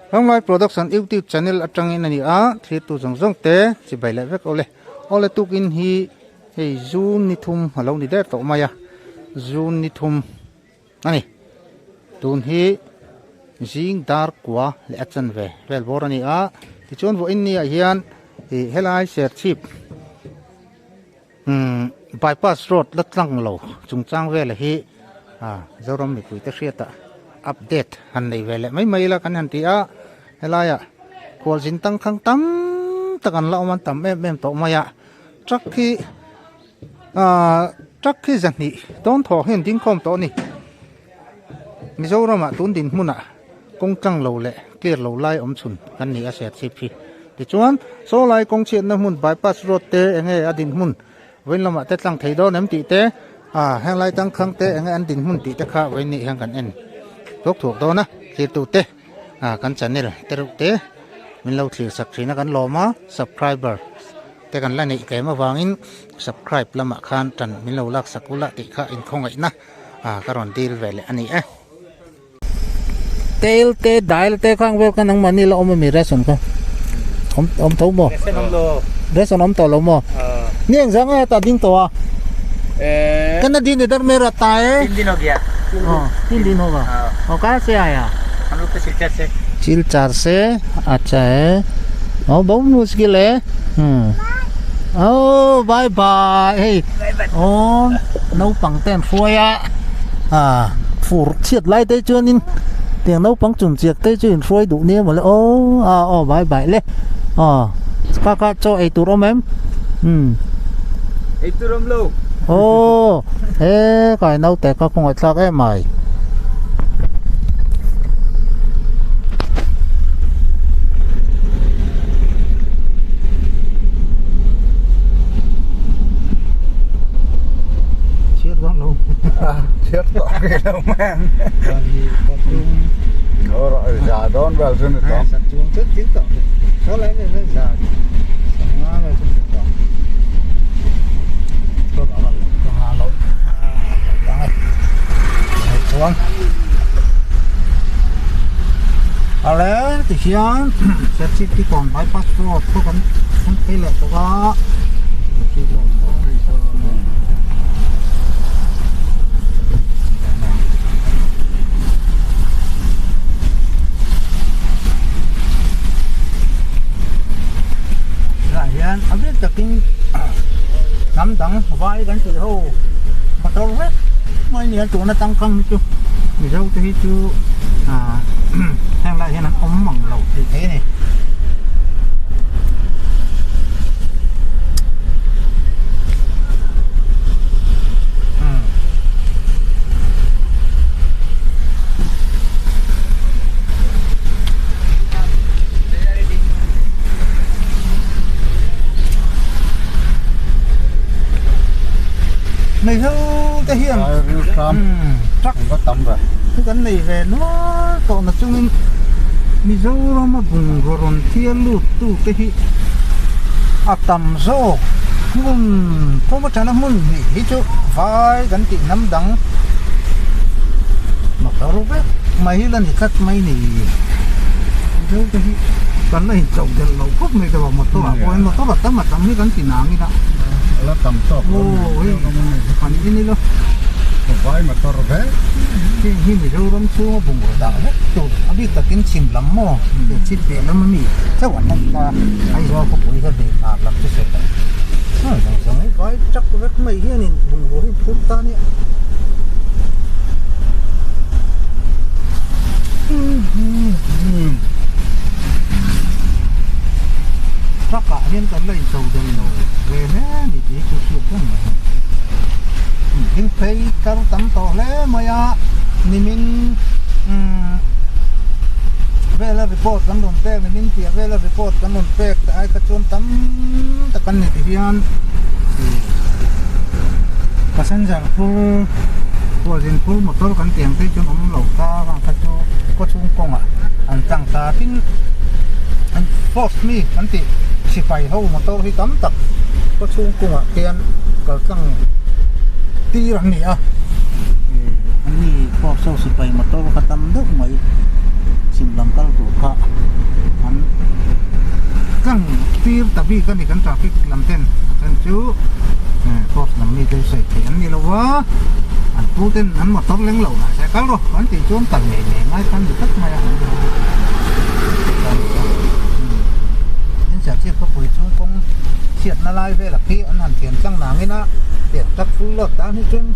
Ramlai Production YouTube channel atangin a ni a, thirtu zawng zawng te chibai leh vek awle. Awle tukin hi hei June ni thum a lo ni der tawh mai a, June ni thum a ni. Tun hi zing dar kua leh a chanve vel bawr a ni a, tichuan vawiin ni ah hian ih helai serchhip Umm bypass road la tlang lo chungchang vela hi ah Zoram mipuite hriatah update han nei ve leh mai mai ila kan han ti a, helaiah khualzin tangkhang tam tak an la awm a tam em em tawh mai a, truck hi ah truck hi zahnih dawn thaw hi an ding khawm tawh a ni, Mizoramah tun dinhmunah kawng tlang lo leh clear lo lai awm chhun kan ni a serchhip hi. Tichuan, saw lai kawng chhiatna hmun bypass road te enge a dinhmun vawiin lamah te tlang thei dawn em tih te, ah heng lai tangkhang te enge an dinhmun tih te kha vawiin nih hian kan en thuak thuak dawn a, thlirtu te ah kan channel te reuh te min lo thlir sak thin a kan lawm a, subscriber te kan la neih tlem avangin subscribe lamah khan tan min lo lak sak ula tih kha inkhawngaihna ah ka rawn dil ve leh a ni e. Tel te dail te khang vel kha nangmahni la awm ami ration kha awm awm tho maw Ration awm lo ration awm tawh lo maw ni eng zang nge hetah ding tawh a kana din idhar mera ta hai tin din ho gaya tin din hoga aur kahan se aaya hum log to silchar se silchar se acha hai oh bahut mushkil hai oh bye bye hei oh naupang te an hruai a ah fur chhiat lai te chuanin tiang naupang chung chiak te chu inhruai duh nia mawle aw a aw bai bai le aw kha kha chaw ei tur awm em umm ei tur awm lo aw he kai naute kha khawngaih thlak em mai. Chhiat tawh ke lo man. Za dawn vel chu ni tawh. Chuang chu thil tawh. Saw lai vel za. Sanga vel chu ni tawh. Saw ba ba ka nga lo. Chuan ale ti hian Serchhip ti kawn bypass road pawh kan kan phei leh tawh a. Tunah hian a bik takin hnam dang vai kan tih ho motor vek mai nia tuna tangkang hi chu Mizo te hi chu ah heng lai hian an awm mang lo thei thei a ni. Mizo te hian truck hi kan nei ve nual tawh na chungin Mizoram a bungraw rawn thial lut tu te hi a tam zawk hmun thawm atana hmun hnih hi chu vai kan tih hnam dang motor vek mai hi la ni tlat mai ni Mizo te hi kan la inchauh delh loh khawp mai te motor ah pawh hian motor a tam a tam hi kan ti nang ila a la tam tawk lo aw hei han en ila vai motor vek heng hi Mizoram chhunga bungraw dah vek tur a bik takin chhim lam maw chhim piah lam ami chauh an la ni ta Aizawl khawpui kha ve hnar lam chu sawi loh a zawng zawng hi vai chak vek mai hianin bungraw hi phur ta nia truck ah hian kan la incho del lo ve hle a ni tih hi chu hriat reng mai thil phei kar tam tawh hle mai a nimin umm vela report kan rawn pek nimin piah vela report kan rawn pek te ai kha chuan tam tak an ni ti hian passenger phur khualzin phur motor kan tih ang phei chuan awm lo ta vang kha chu khaw chhung kawngah an tlang ta tin an force mi an tih sipai ho motor hi tam tak khaw chhung kawngah khian kal tlang tir an ni a ih an ni force ho sipai motor kha tam deuh mai chhim lam kal tur kha. tir ta bik a ni kan traffic lam ten a then chu force lam mi te sawi theih an ni lo va an pu ten an motor leng lo mahse kal rawh an tih chuan kal ngei ngei ngai kha a ni tlat mai a tin Serchhip khawpui chu kawng chhiatna lai velah khi an han thiam tlang nangin a pian tak full load tan hi chuan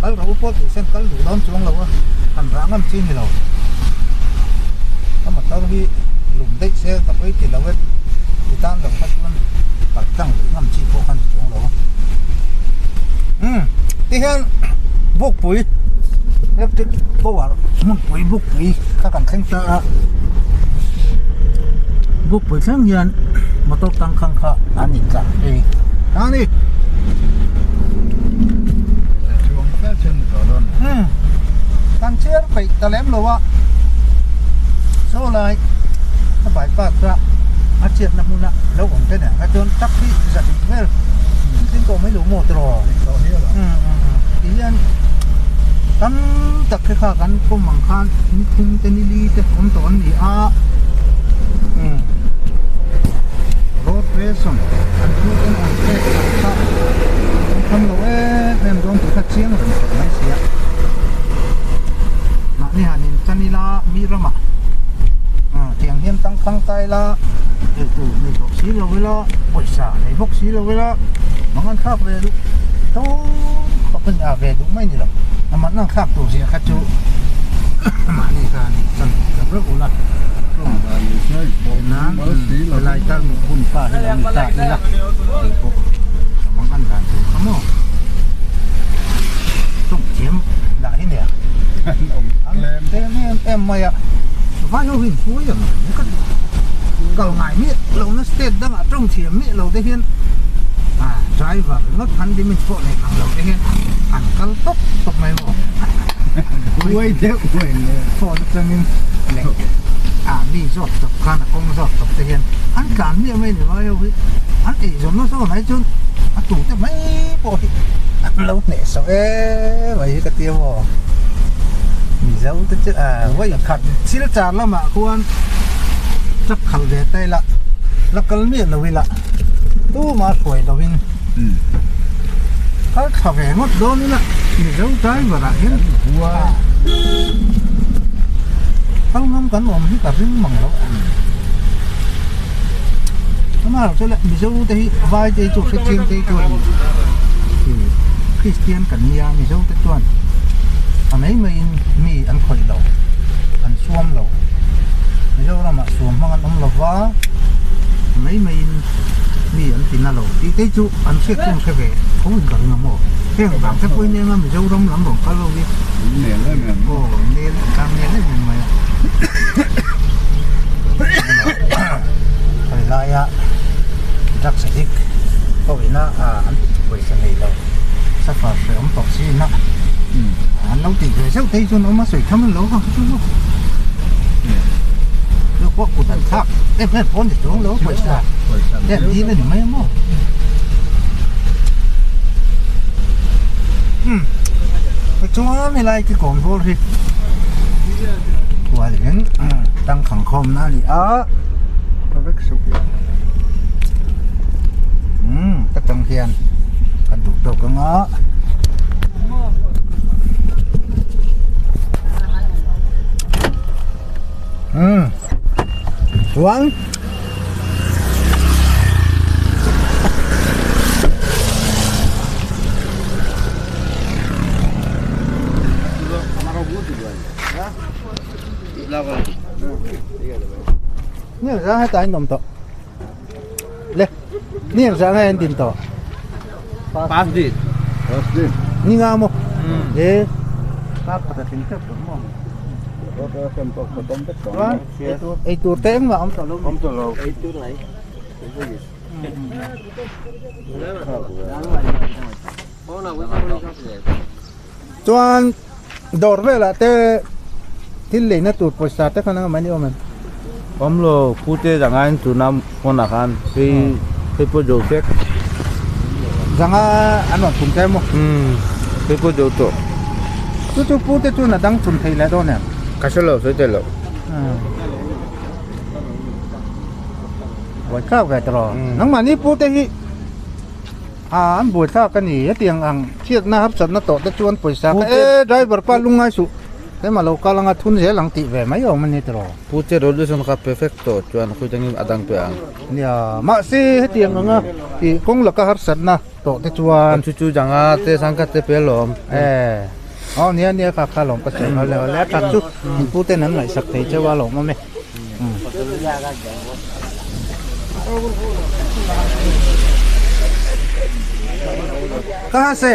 kal rawh u pawh tih sen kal duh dawn chuang lo a han rah ngam chi ni lo ka motor hi lum daih se ka pawi ti lo e ti tan lo kha chuan kal tlang duh ngam chi pawh kha ni chuang lo a umm ti hian bukpui electric power hmunpui bukpui kha kan thleng ta a bukpui thleng hian motor tangkhang kha an intlar phei a ni. Umm kan chhiar peih ta lem lo a saw lai a bypass a a chhiatna hmuna lo awm te nen kha chuan truck hi za hnih vel tin tawh mai lo maw tiraw umm umm ti hian tam tak te kha kan pawm ang khan in thum te ni li te awm tawh an ni a umm road ration an thu ten an pek sak kha an tham lo em em dawn tih kha chiang reng tawh mai sia mahni han in chan ila mi ramah ah tiang hian tangkhang ta ila eitur nei tawh si lo ila pawisa nei bawk si lo ila mang an thlak ve duh dawn khawp a ni a ve duh mai ni lo a man an thlak tur zia kha chu mahni khan chan reuh reuh ula nan helai tal hun pa hi lo ni ta ila tih pawh ka mang an dan tur kha maw tawng thiam lah hi nia an tlem em em mai a vai ho hi hnuai ang ka kal ngai miah lo na state dangah tawng thiam miah lo te hian ah driver ringawt han limit pawh nei mang lo te hian an kal tawp tawp mai maw huai deuh huai le phone atangin leh ah mi zawt tawp khan a kawng zawt tawp te hian an tlan miah mai ni vai ho hi an ei zawm nasa mai chuan a tu te mai pawh hi an lo hneh sawh em mai hi ka tia maw mizo te chu ah vawi khat thil char lamah khuan truck khalh ve ta ila la kal miah lo ila tumah hruai lo in kal tha ve ngawt dawn ila mizo driver ah hian kal ngam kan awm hi ka ring mang lo amaherawh chu le mizo te hi vai te hi chu hrechiang te hi chuan Kristian kan nia mizo te chuan a mai maiin mi an khawih lo an suam lo Mizoramah suam hmang an awm lo va a mai maiin mi an ti na lo tih te chu an hriat chu an hre ve tho in ka ring a maw heng vang te pawhin eng a Mizoram lam rawn kal ho hi aw nel tlang nel em em mai a hawi laia drugs addict ho ina an pawisa nei lo suffer hreh awm tawh si ina an lo tih ve zeuh te hi chuan awm a sawi tham an lo vang chu chu pawh kut an thlak em em pawh a ni chuang lo pawisa te an dil a ni mai a maw umm chuan helai ki kawm bawr hi Khualin tangkhang khawmna a ni a umm ka tang hian kan duh tawk ang a umm chuan. Ni ang zang hetah in awm tawh le ni ang zang in din tawh Pass din ni nga maw e ei tur te engmah awm tawh lo awm tawh lo Chuan dawr velah te thil leina tur pawisa te khan anga mahni awm em? Awm lo, pute zangain tuna hmunah khan hei hei pawh zo vek. Zanga an rawn thun che maw? Umm, hei pawh zo tawh. Chu chu pute chuan a dang thun thei leh dawn em? Ka hre lo, sawi thei lo. Buaithlak ve tawh. Nangmahni pu te hi a an buaithlak a ni. Hetiang ang chhiatna harsatna tawh te chuan pawisa kha e driver pa lungngai suh tlema lo kal anga thun zel ang tih ve mai awm a ni tawh. Pu te resolution kha perfect tawh chuan khawi tangin a dang pe ang. Nia, mahse hetiang anga ih kawng laka harsatna tawh te chuan. Chu chu danga te sangkhat te pe alawm. E, aw nia nia kha kha lawm ka sawi nghal leh a that chu in pu ten an ngaihsak thei cheu a lawm awm e. Kaha se?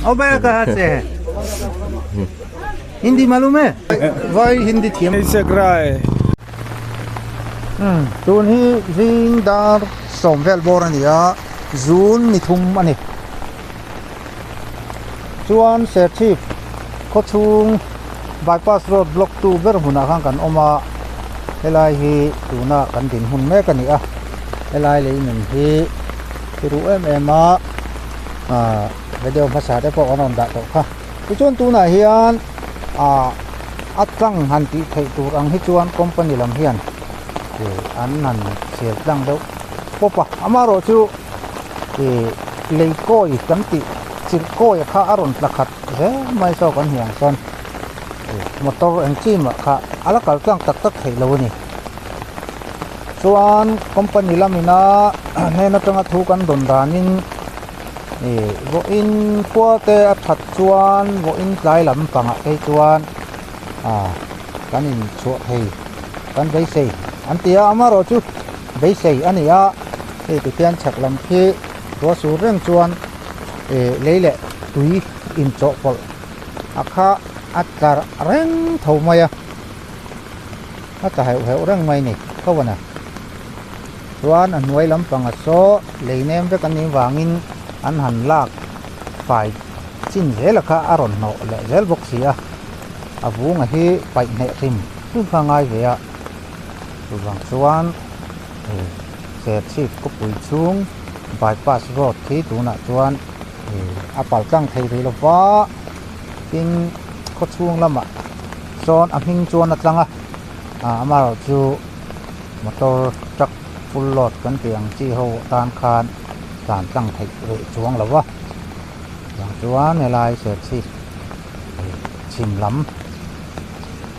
O bhaiya kaha se? Hindi malum hai? Vai Hindi thiam. Tun hi zing dar sawm vel bawr a ni a, June ni thum a ni. Chuan Serchhip khawchhung bypass road block tu ber hmunah khan kan awm a, helai hi tuna kan dinhmun mek a ni a, helai lei nun hi thiruh em em a, ahh video hmasa te pawh kan rawn dah tawh kha. Tichuan tunah hian ahh a tlang han tih theih tur ang hi chuan company lam hian ih an han chhiar tlang deuh pawp a, amaherawh chu ih lei kawi kan tih chilh kawi kha a rawn tla khat hle mai saw kan hmuh ang sawn ih motor eng chi mah kha a la kal tlang tak tak theih lo a ni. Chuan company lamina hnen atanga thu kan dawn danin ih vawiin khua te a that chuan vawiin tlai lam pangah phei chuan ah kan inchhuah thei kan beisei an ti a amaherawh chu beisei a ni a hei tikhian chhak lam khi ruah sur reng chuan ih lei leh tui inchawhpawlh a kha a tla reng tho mai a a tla heuh heuh reng mai a ni tho a ni chuan a hnuai lampang a saw lei nem vek an nih vangin an han lak fai chin zel a kha a rawn hnawh leh zel bawk si a a vunga hi paih hneh hrim hrim kha a ngai ve a chuvang chuan ih Serchhip khawpui chhung bypass road khi tunah chuan ih a pal tlang thei rih lo va tin khawchhung lamah sawn a hming chuan a tlang a ah amaherawh chu motor truck full load kan tih ang chi ho tan khan tlan tlang theih rih chuang lo va vang chuan helai Serchhip ih chhim lam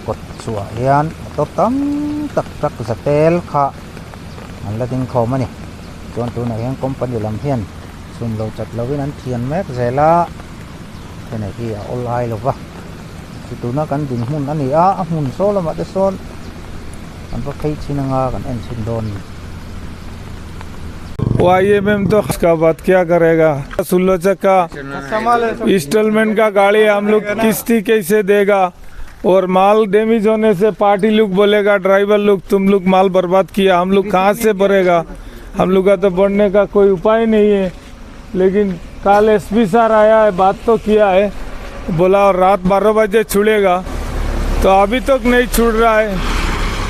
kawt chhuah hian motor tam tak truck za tel kha an la ding khawm a ni chuan tunah hian company lam hian chhun lo chat lovin an thian mek zel a heng hi a awl ai lova chu tuna kan dinhmun a ni a a hmun saw lamah te sawn an va phei chhin anga kan en chhin dawn a ni. YMM तो उसका बात क्या करेगा सुलोचक का इंस्टॉलमेंट का गाड़ी हम लोग किस्ती कैसे देगा और माल डैमेज होने से पार्टी लोग बोलेगा ड्राइवर लोग तुम लोग माल बर्बाद किया हम लोग कहाँ से भरेगा हम लोग का तो बढ़ने का कोई उपाय नहीं है लेकिन कल एसपी सर आया है बात तो किया है बोला और रात 12 बजे छुड़ेगा तो अभी तक नहीं छूट रहा है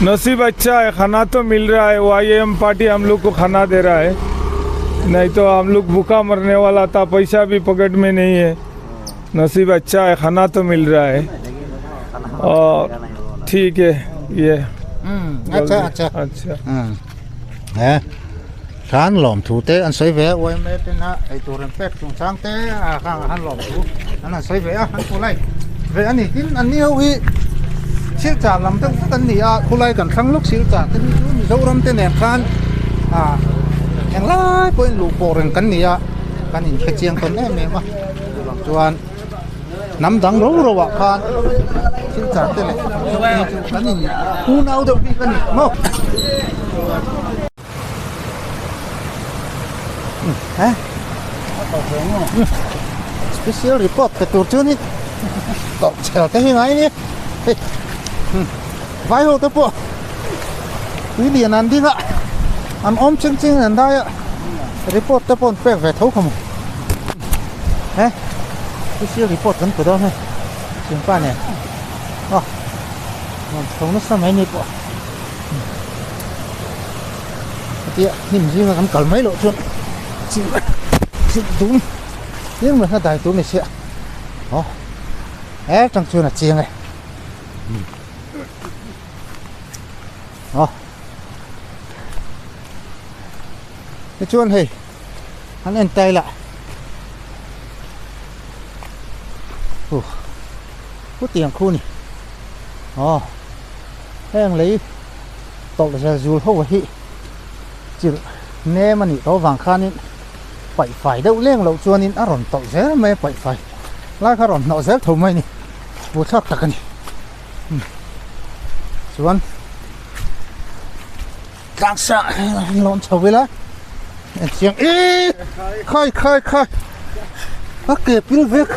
नसीब अच्छा है खाना तो मिल रहा है Y M party हम लोग को खाना दे रहा है नहीं तो हम लोग भूखा मरने वाला था पैसा भी पॉकेट में नहीं है नसीब अच्छा है खाना तो मिल रहा है और ठीक है ये अच्छा अच्छा अच्छा he khan lawm thu te an sawi ve a yma ten a eitur an pek chung chang te a khang ah han lawm thu an han sawi ve a an khulai ve a ni tin an ni ho hi silchar lam deuh vek an ni a khulai kan thlang lawk silchar te hi chu Mizoram te nen khan ah englai pawhin luh pawh reng kan ni a kan inhre chiang tawn em em a chuvang chuan hnam dang ro ro ah khan silchar te leh Mizoram te hi chu kan in unau deuh bik a ni maw. Special report pe tur chu ni tawrh chhel te hi ngai a ni hei vai ho te pawh tui lian an ding a an awm ching ching an dai a report te pawh an pek ve tho kha maw he special report kan pe dawn hei thianpa nen aw nuam chho nasa mai ni pawh. Hetia hnim zinga kan kal mai loh chuan chilh chilh dum eng mai kha dai tur ni sia aw he tang chuan a chiang e. Aw tichuan hei an en ta ila huh hutiang khu ni aw heng lei tawlh zel zul ho hi chilh nem a nih tawh avang khanin paih fai deuh leng loh chuanin a rawn tawlh zel mai a paih fai lai kha a rawn hnawh zel tho mai a ni buhthlak tak a ni. Chuan tlang sa lawm chho ila chiang e khai khai khai a ke pil vek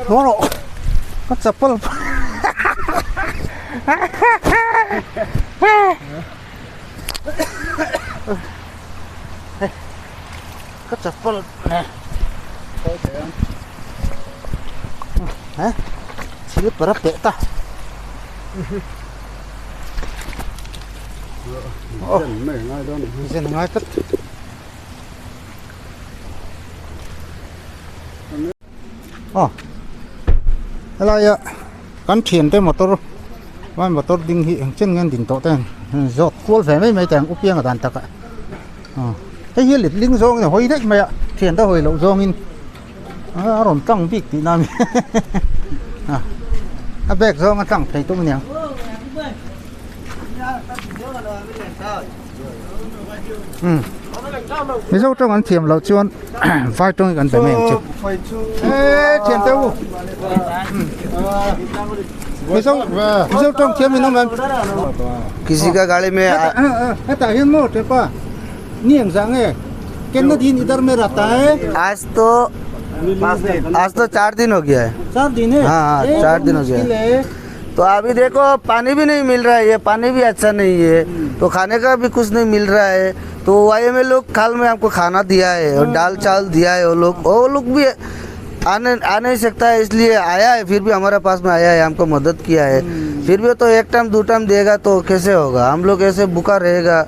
haw rawh ka chapal ka chapal thil per a peh ta zen ngai tlat aw helaia kan thiante motor vai motor ding hi eng chen nge an din tawh te zawt kual ve mai mai teh ang u pianga dan takah. Hei hi letling zawngin a hawi daih mai a, thian te hawi loh zawngin a rawn tlang bik tihna a ni a bag zawng a tlang thei tum a niang. Mizo tawng an thiam loh chuan vai tawng hi kan be mai ang chu. Eee thian te u Mizo Mizo tawng thiam in awm em? Kisi ka gari me Hetah hian maw Tepa ni eng zah nge Kenna din idhar me rahta hai? Aaj to आज तो चार दिन हो गया है चार दिन है हाँ हाँ चार दिन हो गया तो अभी देखो पानी भी नहीं मिल रहा है ये पानी भी अच्छा नहीं है तो खाने का भी कुछ नहीं मिल रहा है तो वाई में लोग खाल में हमको खाना दिया है और दाल चावल दिया है वो लोग भी आने आ नहीं सकता है इसलिए आया है फिर भी हमारे पास में आया है हमको मदद किया है फिर भी तो एक टाइम दो टाइम देगा तो कैसे होगा हम लोग ऐसे भूखा रहेगा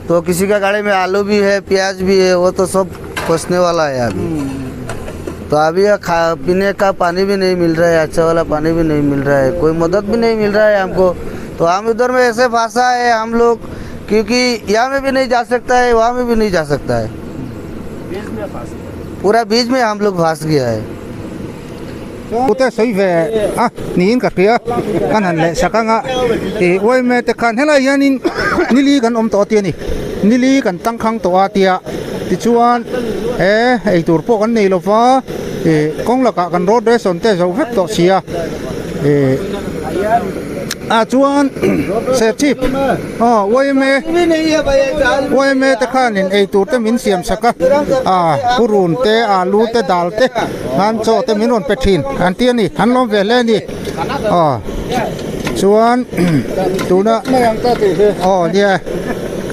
तो किसी का गाड़ी में आलू भी है प्याज भी है वो तो सब फंसने वाला है अभी तो अभी खा पीने का पानी भी नहीं मिल रहा है अच्छा वाला पानी भी नहीं मिल रहा है कोई मदद भी नहीं मिल रहा है हमको तो हम उधर में ऐसे फंसा है हम लोग क्योंकि यहाँ में भी नहीं जा सकता है वहाँ में भी नहीं जा सकता है पूरा बीच में हम लोग फंस गया है Pute sawi ve a niin ka hria kan han leh sak anga ih uaime te khan helai hianin nili kan awm tawh a tia ni nili kan tangkhang tawh a tia tichuan he eitur pawh kan nei lova ih kawng lakah kan road ration te zo vek tawh si a ih ah chuan serchhip aw yma yma te khanin eitur te min siam sak a ah purun te alu te dal te han chaw te min rawn pe thin an ti a ni an lawm ve hle a ni aw chuan tuna aw nia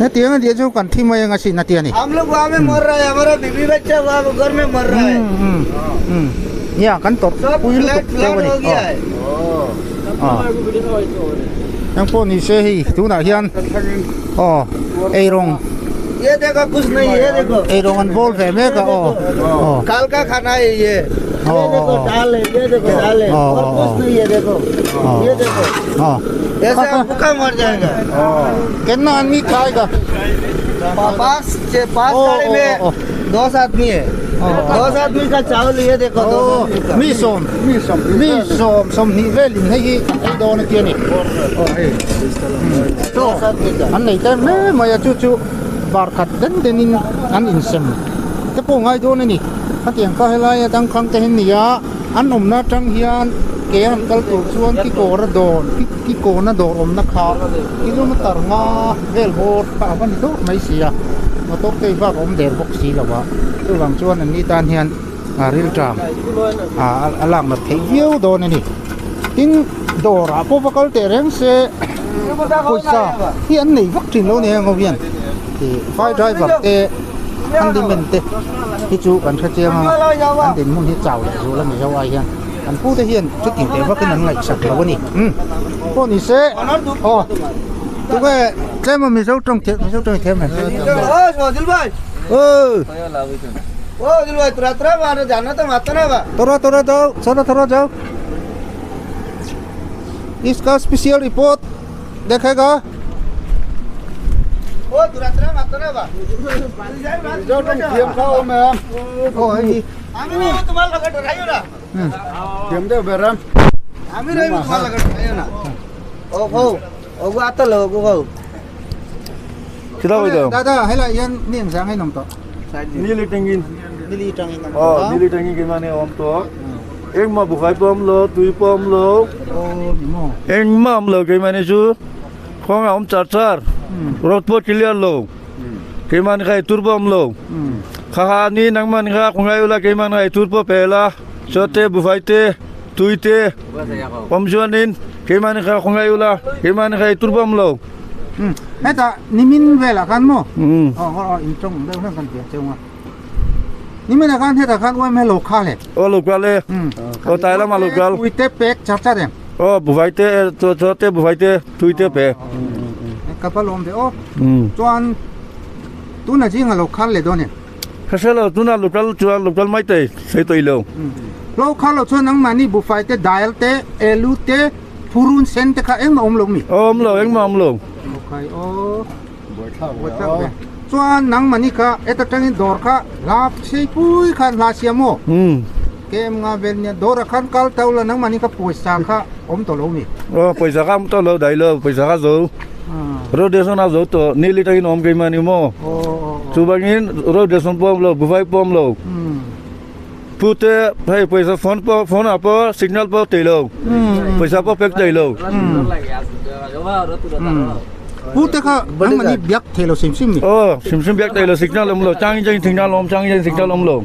hetiang a nih chu kan thi mai anga sin a ti a ni. Nia kan tawrh pui lutuk teuh a ni aw eng pawh ni se hei tunah hian aw eirawng eirawng an bawl ve mek a aw aw कितना आदमी खाएगा पाँच पाँच गाड़ी में दस आदमी है दस आदमी का चावल ये देखो mi sawm mi sawm sawmhnih velin hei hi kan ei dawn a tia ni aw hei an nei ta mai mai a chu chu bar khat den den in an insem te pawh ngai dawn a ni hetiang kha helai a dangkhang te hi a ni a. An awmna atang hian ke han kal tur chuan kikawra dawr kikawna dawr awmna kha kilometer nga vel bawr kha a va ni deuh mai si a motor te vak a awm der bawk si lo a chuvang chuan an ni tan hian a rilṭam a lak nat theih viau dawn a ni tin dawrah pawh va kal teh reng se pawisa hi an nei vak thin lo a ni heng ho hian ih vai driver te. Handyman te hi chu kan hre chiang a, an dinhmun hi chau leh zual a ni zo ai hian an pu te hian chuti teh vakin an ngaihsak lo a ni. Umm pawh ni se aw tunge tlem a Mizo tawng thiam Mizo tawng i thiam em? Tora tora jao tora tora jao iska special report dekhega. Dada helai hian mi engzah nge nawm tawh? Nili tangin. Nili tangin awm tawh a. Nili tangin keimahni a awm tawh. Engmah buhfai pawh awm lo, tui pawh awm lo. Engmah awm lo keimahni chu kawng a awm char char. Road pawh clear lo. Keimahni kha eitur pawh awm lo. Kha kha ni nangmahni kha khawngaih ula keimahni kha eitur pawh pe la. Chaw te buhfai te tui te awm chuanin keimahni kha khawngaih ula keimahni kha eitur pawh awm lo. Hetah nimin velah khan maw aw aw in tawng deuh hlek kan tia cheu nga nimin ah khan hetah khan uaim lo khal e aw lo kal e aw tai lama lo kal tui te pek char char em aw buhfai te chaw te buhfai te tui te pe ka pa lawm ve aw chuan tuna zinga lo khal leh dawn em Ka hre lo, tunah local chuan local mai thei thei tawh ilo. Lo kha lo chuan nangmahni buhfai te, dail te, elu te, phurun sen te kha engmah awm lo mi? Awm lo, engmah awm lo. Okay, aw. Buaithlak ve. Chuan nangmahni kha heta tangin dawr kha hla seipui khan hla siam aw? Kem nga vel nia dawrah khan kal tau la nangmahni kha pawisa kha awm tawh lo mi? Aw, pawisa kha awm tawh lo, daih lo, pawisa kha zo. Road ration a zo tawh, ni li tangin awm keimah ni maw? Chuvangin road ration pawh awm lo, buhfai pawh awm lo. Pute hei pawisa phone pawh phone ah pawh signal pawh thei lo, pawisa pawh pek thei lo. Pute kha nangmahni biak thei lo sim sim ni? Aw, sim sim biak thei lo, signal awm lo, changin changin signal awm, changin changin signal awm lo.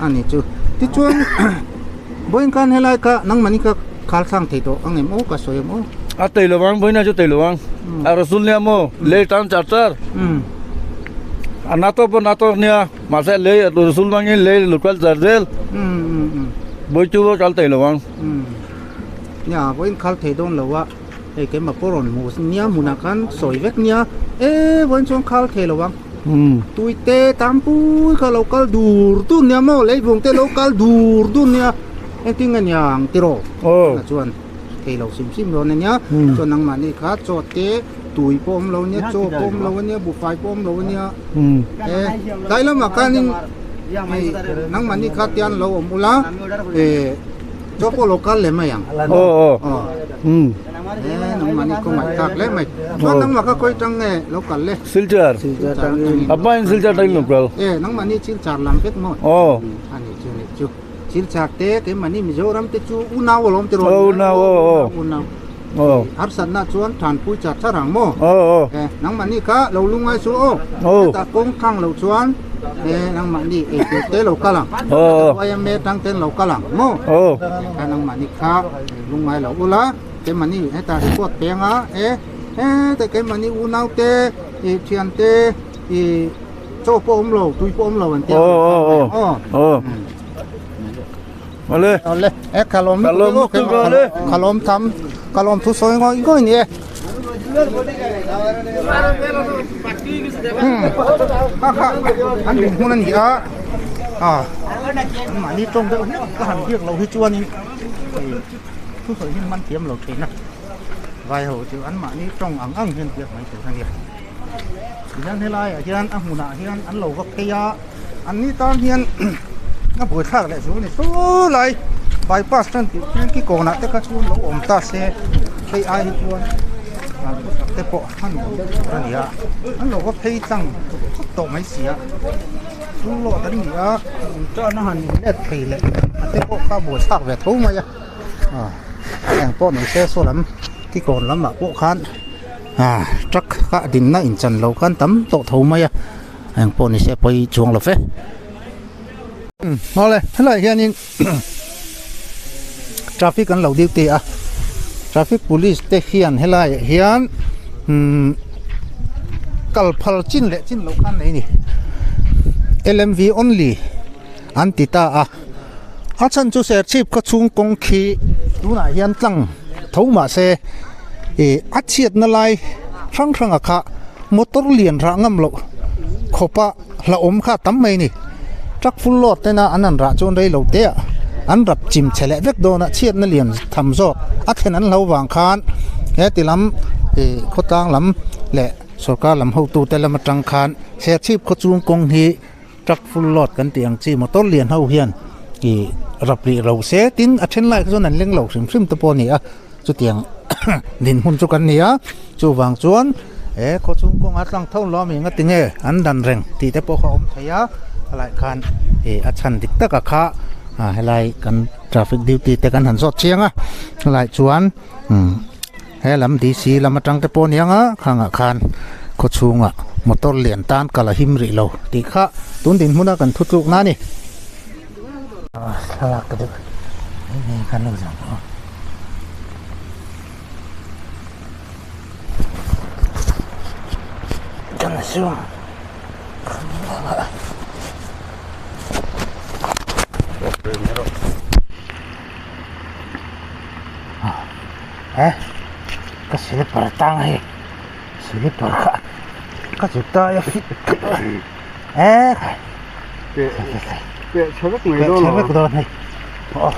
Ani chu. Tichuan vawiin khan helai kha nangmahni kha khal thlang thei tawh ang em aw ka sawi ang aw. A tei lo vang, vawiin chu tei lo vang. A rasul nia maw, lei tan char char. A na tawk pawh na tawk nia, mahse lei rasul vangin lei local char zel. Vawi chu kal thei lo vang. Nia, vawiin khal thei dawn lo a, hei keimah pawh rawn hmu nia hmunah khan sawi vek nia, e vawiin chuan khal thei lo vang. Tuite tampui kha lo kal dur dur nia maw, leivung te lo kal dur dur nia, engtin nge niang tiraw? Tunah chuan thei lo sim sim dawn a nia, chuan nangmahni kha chaw te tui pawh awm lo nia, chaw pawh awm lo a nia, buhfai pawh awm lo a nia, e tlai lamah khanin hei nangmahni kha tian lo awm ula e chaw pawh lo kal leh mai ang aw e nangmahni khaw ngaihthlak hle mai, chuan nangmah kha khawi tang nge lo kal le? Silchar, a hmain Silchar tangin lo kal. E nangmahni Silchar lam vek maw? A ni chu ni chu. Silchar te keimahni Mizoram te chu unau alawm tiraw? Aw unau aw aw. Unau. Aw. Harsatna chuan thanpui char char ang maw? Aw aw. E nangmahni kha lo lungai suh aw. Aw. Hetah kawng thlang lo chuan e nangmahni eitur te lo kal ang. Aw aw. YMA tang ten lo kal ang maw? Aw. Kha nangmahni kha lungai lo ula keimahni hetah report peng a e heta keimahni unau te i thian te i Chaw pawh awm lo, tui pawh awm lo an ti a. Aw aw aw. Aw. Aw. Awle. Awle. E kalawm Kalawm lutuk awle. Kalawm tham. Kalawm thu sawi ngawi ngawi ni e. Hmm. Kha kha an din hmun a ni a. A. An mahni tawng deuh hlek ka han biak lo hi chuanin thu sawi hi man thiam lo thin a. Vai ho chu an mahni tawng ang ang hian biak mai tur a nia. Tihian helaiah hian a hmunah hian an lo va phei a, an ni tan hian a buaithlak leh chu a ni saw lai bypass tan tih hian ki kawnah te kha chuan lo awm ta se hei ai hi chuan an khawsak te pawh a nuam deuh tur a ni a, an lo va phei tlang khawp tawh mai si a, chu lawt an ni a tan a han inlet thei leh a te pawh kha buaithlak ve tho mai a, eng pawh ni se saw lam ki kawn lamah pawh khan. Ah truck kha a dinna inchan lo khan tam tawh tho mai a eng pawh ni se pawi chuang lo fe awle helaiah hianin traffic an lo duty a traffic police te hian helaiah hian umm kal phal chin leh chin loh khan nei a ni L M V only an ti ta a a chhan chu serchhip khaw chhung kawng khi tunah hian tlang tho mahse ih a chhiatna lai hrang hrang ah kha motor lian rah ngam loh khawpa hlauhawm kha a tam mai a ni truck full load tena an han rah chuan rei lo te ah an rap chim chhe leh vek dawn a chhiatna lian tham zawk a thlen an hlo vang khan he ti lam ih khawtlang lam. leh sorkar lam hotute lam atang khan Serchhip khaw chung kawng hi truck full load kan tih ang chi motor lian ho hian ih rap rih lo se tin a then lai kha chuan an leng lo hrim hrim te pawh a ni a chutiang dinhmun chu kan ni a chuvang chuan he khaw chung kawnga tlang tho lo ami nga tinge an dan reng tih te pawh kha a awm thei a helai khan ih a chhan dik taka kha ah helai kan traffic duty te kan han zawt chiang a helai chuan umm he lam D_C lam atang te pawh a ni ang a khangah khan khaw chhungah motor lian tan kal a him rih lo tih kha tun dinhmuna kan thu tlukna a ni. Thlalak ka deuh hei khan lo zam aw. Kan zoom eh ka slipper tang hei slipper kha ka juta a fit eh Peh chhe vek mai dawn chhe vek dawn hei aw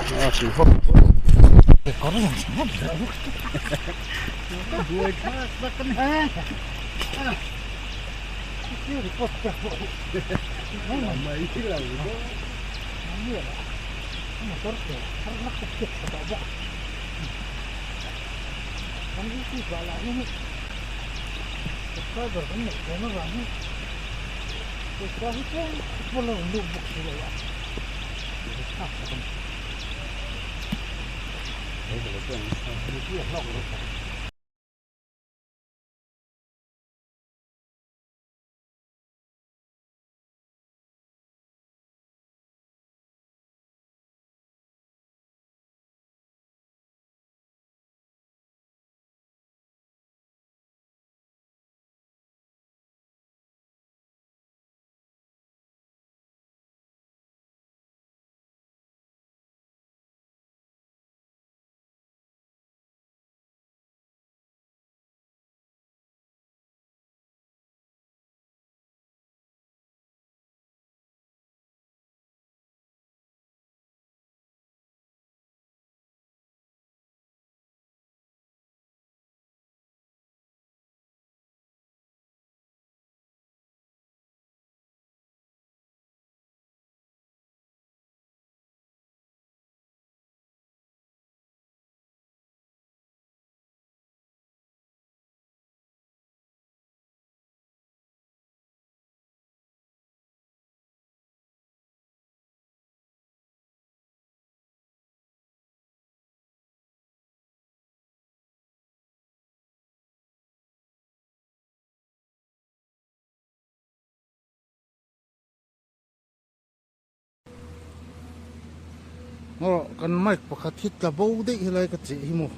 Aw kan mic pakhat hi tla bo daih helai ka cheh hi maw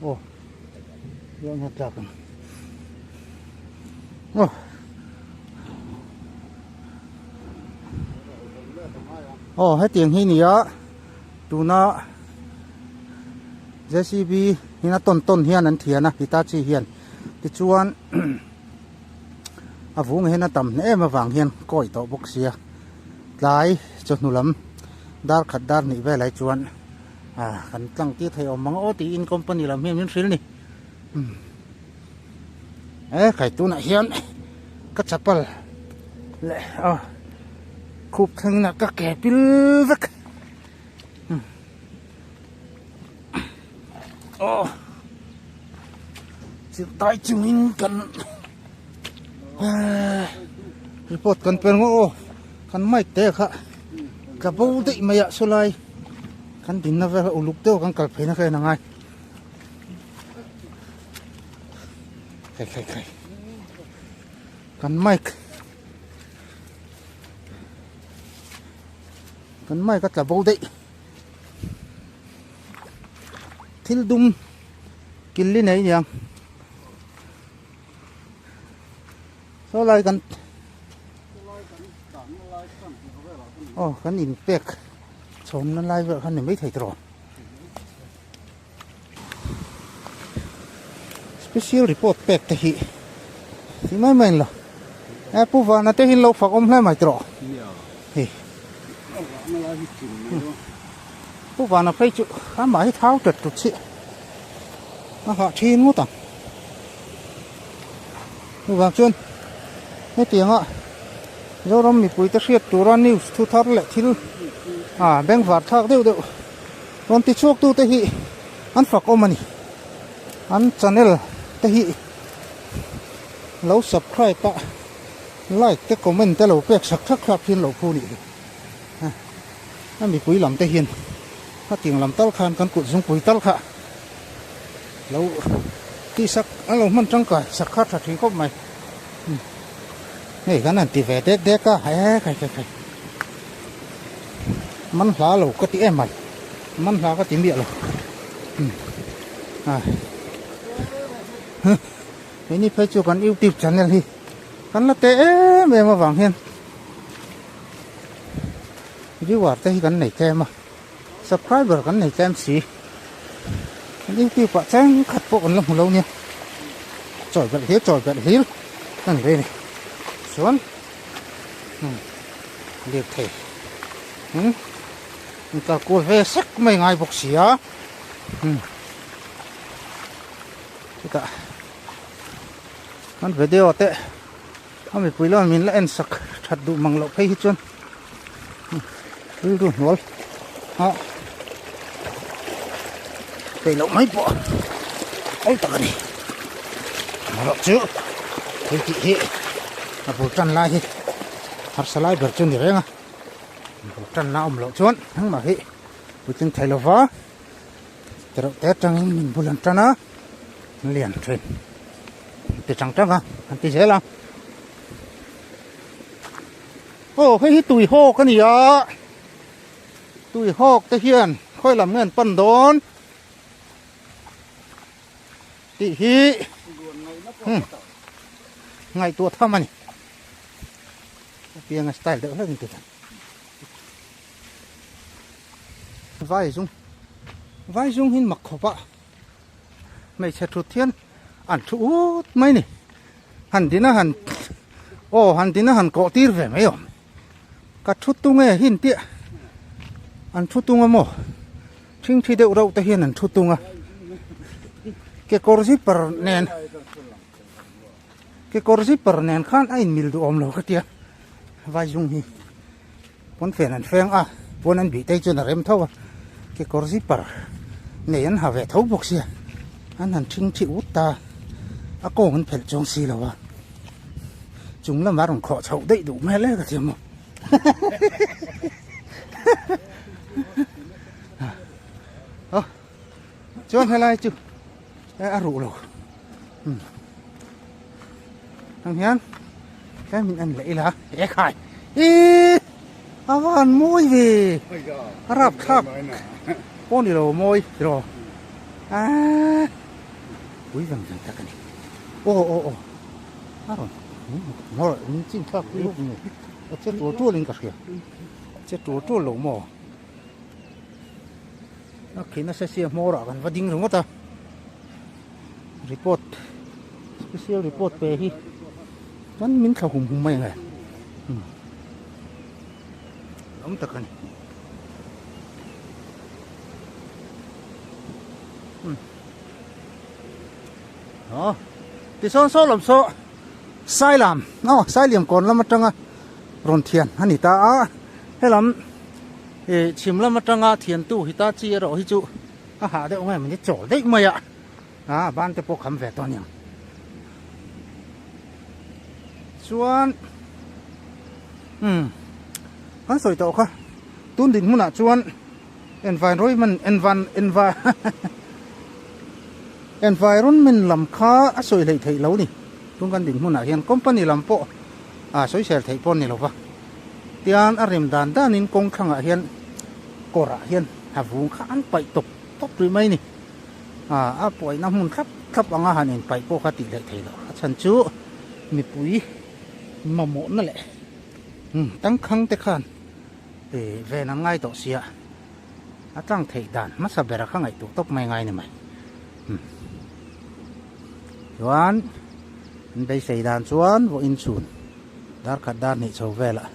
aw chuan a tlak ang aw aw hetiang hi nia tuna J_C_B in a tawn tawn hian an thian a Hitachi hian tichuan a vung hian a tam hle em avang hian kawi tawh bawk sia tlai chawhnu lam dar khat dar hnih velah hi chuan ah kan tlang tir thei awm ang aw tiin company lam hian min hrilh ni e kai tunah hian ka chapal leh a khup thlengin ka ke pil vek aw chirh tai chungin kan report kan pe ngawh aw kan mic te kha tla bo daih mai ah sawlai kan dinna vel uluk deuh kan kal phei na kha en a ngai khai khai khai kan mic kan mic a tla bo daih thil dum kil li nei aniang saw lai kan aw kan in pek chhawm na lai vel kha ni maithei tawh special report pek te hi ti mai mai lo e pu vana te hi lo fak awm hle mai tawh hei pu vana phei chu amah hi thau tet tut si a hah thin ngawt ang. Chuvang chuan hetianga Zoram mipuite hriat tura news thu thar leh thil ah bengvar thlak deuh deuh rawn ti chhuak tute hi an fak awm a ni. An channel te hi lo subscribe a like te comment te lo pek sak thak thlak hian lo phu nih hi. A mipui lam te hian hetiang lam tal khan kan kut zungpui tal kha lo tihsak an lo hman tangkai sak kha tha thin khawp mai. Hei kan han ti ve dek dek a he khai khai khai man hla lo ka ti em mai man hla ka ti miah lo hei ni phei chu kan youtube channel hi kan la teh em em avang hian viewer te hi kan nei tlem a subscriber kan nei tlem si kan youtube ah cheng khat pawh kan la hmu lo nia chawi belh hlir chawi belh hlir a ni ve a ni chuan lirthei in kal kual ve sek mai ngai bawk si a chutah kan video te a mipui lamah min la en sak that duh mang loh phei hi chuan rilru hnual a peih loh mai pawh awl tak a ni erawh chu thil tih hi a bul tan lai hi harsa lai ber chu a ni reng a bul tanna a awm loh chuan engmah hi puitling thei lova tereuh te atangin min bul an tan a lian thin. Ti chang chang a an ti zel a aw hei hi tui hawk a ni a tui hawk te hian khawi lam nge an pan dawn tih hi ngaihtuah tham a ni pianga style deuh hlek in ti tan vai zung vai zung hin mak khawp a. Hmeichhe thut hian an thu ut mai ni. Han din a han aw han din a han kawh tir ve mai awm. Ka thu tung e hin tih an thu tung a maw? Thingthi deuh reuh te hian an thu tung a. Kekawr zipper nen kekawr zipper nen khan a inmil duh awm lo ka tia vai zung hi. Pawnfen an feng a, pawn an bih te chuan a rem tho a, kekawr zipper nei an ha ve tho bawk sia, an han thing thi ut ta, a kawng an phelh chuang si lo a, chung lamah a rawn khawh chhoh daih duh hmel e ka thiam maw aw chuan helai chu a ruh lo Ang hian tlem in en leh ila he khai ih a van mawi ve a rap thlak pawh ni lo mawi tiraw aaa pui vang vang tak a ni aw aw aw a rawn hmawr min chin thlak pui bawk ni a che tual tual in ka hria che tual tual lo maw a khi nasa sia hmawr ah kan va ding ringawt a. Report special report pe hi chuan min thla hum hum mai ang e awm tak a ni aw tisawn saw lam saw sailam aw sailiam kawn lam atanga rawn thian a ni ta a helam ih chhim lam atanga thiantu hitachi erawh hi chu a hah deuh nge mawni chawl daih mai a a ban te pawh kham ve tawh aniang chuan umm kan sawi tawh kha tun din hmunah chuan environment envan enva environment lam kha a sawi hleih theih lo ni tun kan din hmunah hian company lam pawh a sawi sel theih pawh a ni lo va tian a rem dan danin kawng thlangah hian kawrah hian a vung kha an paih tawp tawp rih mai a ni. Aaa a paihna hmun thlap thlap anga han inpaih pawh kha tih leh theih loh a chhan chu mipui mamawhna leh tangkhang te khan ih ven an ngai tawh sia a tlang theih dan hmasa bera kha ngaihtuah tawp mai ngai a ni mai. Chuan an beisei dan chuan vawiin chhun dar khat dar hnih chho velah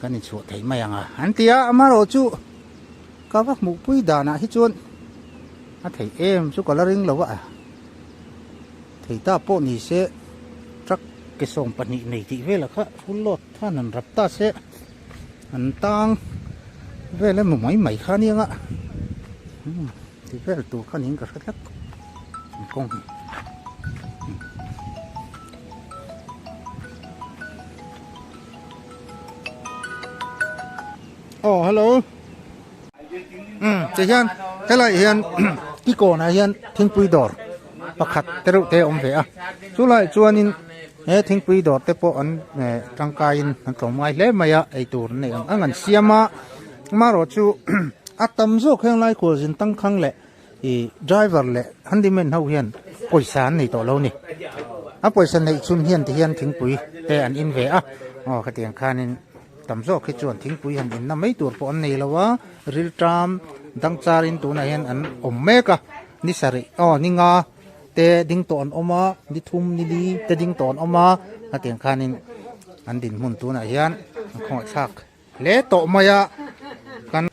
kan inchhuah theih mai ang a an ti a amaherawhchu ka va hmuh pui danah hi chuan a theih em chu ka la ring lo a thei ta pawh ni se truck. Ke 12 nei tih velah kha full load khan an rap ta se an tang vel emaw mai mai kha ania nga umm ti vel tur kha niin ka hre tlat an kawng hi. Aw hello umm ti hian helai hian kikawnah hian thingpui dawr pakhat te reuh te a awm ve a chulaiah chuanin he thingpui dawr te pawh an eh tangkaiin an tlawm ngai hle mai a eitur an neih ang ang an siam a amaherawh chu a tam zawk heng lai khualzin tangkhang leh ih driver leh handyman ho hian pawisa an nei tawh lo a ni a pawisa neih chhun hian ti hian thingpui te an in ve a aw khatiang khanin tam zawk hi chuan thingpui han inna mai tur pawh an nei lo a riltam dang charin tunah hian an awm mek a ni sarih aw ni nga te ding tawh an awm a ni thum ni li te ding tawh an awm a hetiang khanin an dinhmun tunah hian an khawngaih thlak hle tawh mai a kan